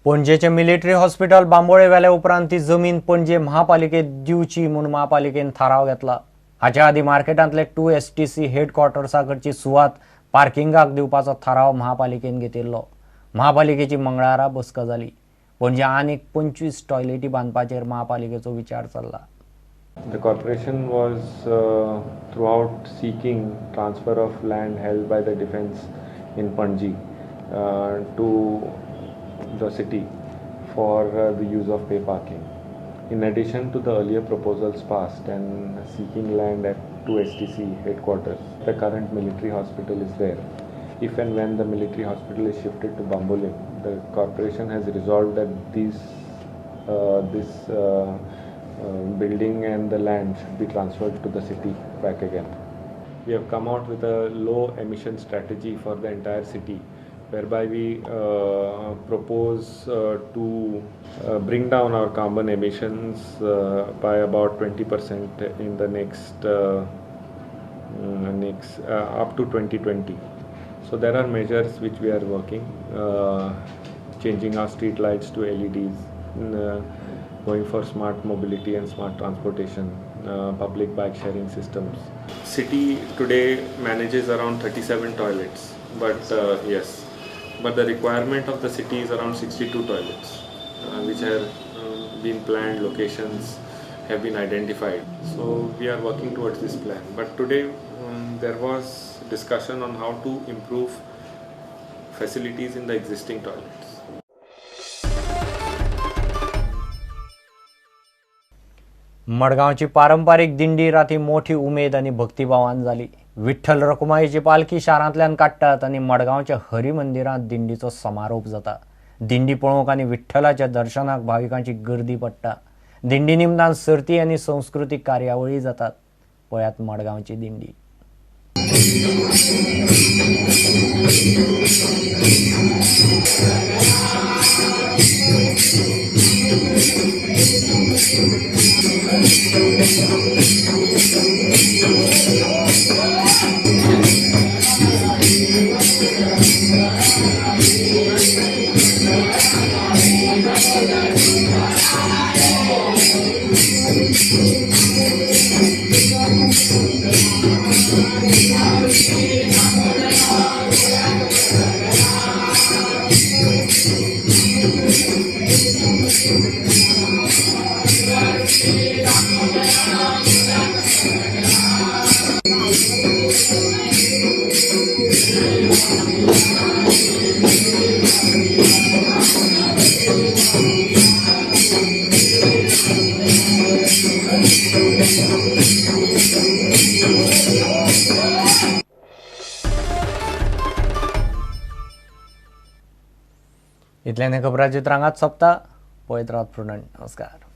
पणजेचें military hospital Bambolim व्हेले उपरांत ती जमीन पणजे महापालिकेत दिवची म्हूण महापालिकेन थाराव घेतला. हाच्या आदीं मार्केटांतले 2 STC हेडक्वॉर्टर्सा कडची सुवात पार्किंगाक दिवपाचो थाराव महापालिकेन घेतिल्लो. महापालिकेची मंगळारा बसका जाली. पणजे आनीक 25 टॉयलेटी बांदपाचेर महापालिकेचो विचार चल्ला. The corporation was throughout seeking transfer of land held by the defense in Panaji to the city for the use of pay parking. In addition to the earlier proposals passed and seeking land at 2 STC headquarters, the current military hospital is there. If and when the military hospital is shifted to Bambolim, the corporation has resolved that this building and the land should be transferred to the city back again. We have come out with a low emission strategy for the entire city, whereby we propose to bring down our carbon emissions by about 20% in the next up to 2020. So there are measures which we are working, changing our street lights to LEDs, going for smart mobility and smart transportation, public bike sharing systems. City today manages around 37 toilets, but yes, but the requirement of the city is around 62 toilets, which have been planned, locations have been identified. So we are working towards this plan. But today there was discussion on how to improve facilities in the existing toilets. मडगांवची पारंपारीक दिंडी राती मोठी उमेद आनी भक्तिभावान जाली. विठ्ठल रखुमाईची पालखी शारांतल्यान काडटात आनी मडगांवच्या हरी मंदिरांत दिंडीचो समारोप जाता. दिंडी पळोवंक आनी विठ्ठलाच्या दर्शनाक भाविकांची गर्दी पडटा. दिंडी निमतान सर्ती आनी संस्कृतीक कार्यावळी जातात. पळयात मडगांवची दिंडी. इतल्यान खबरांची रांगात सोंपता. पळयत रावत प्रुडंट. नमस्कार.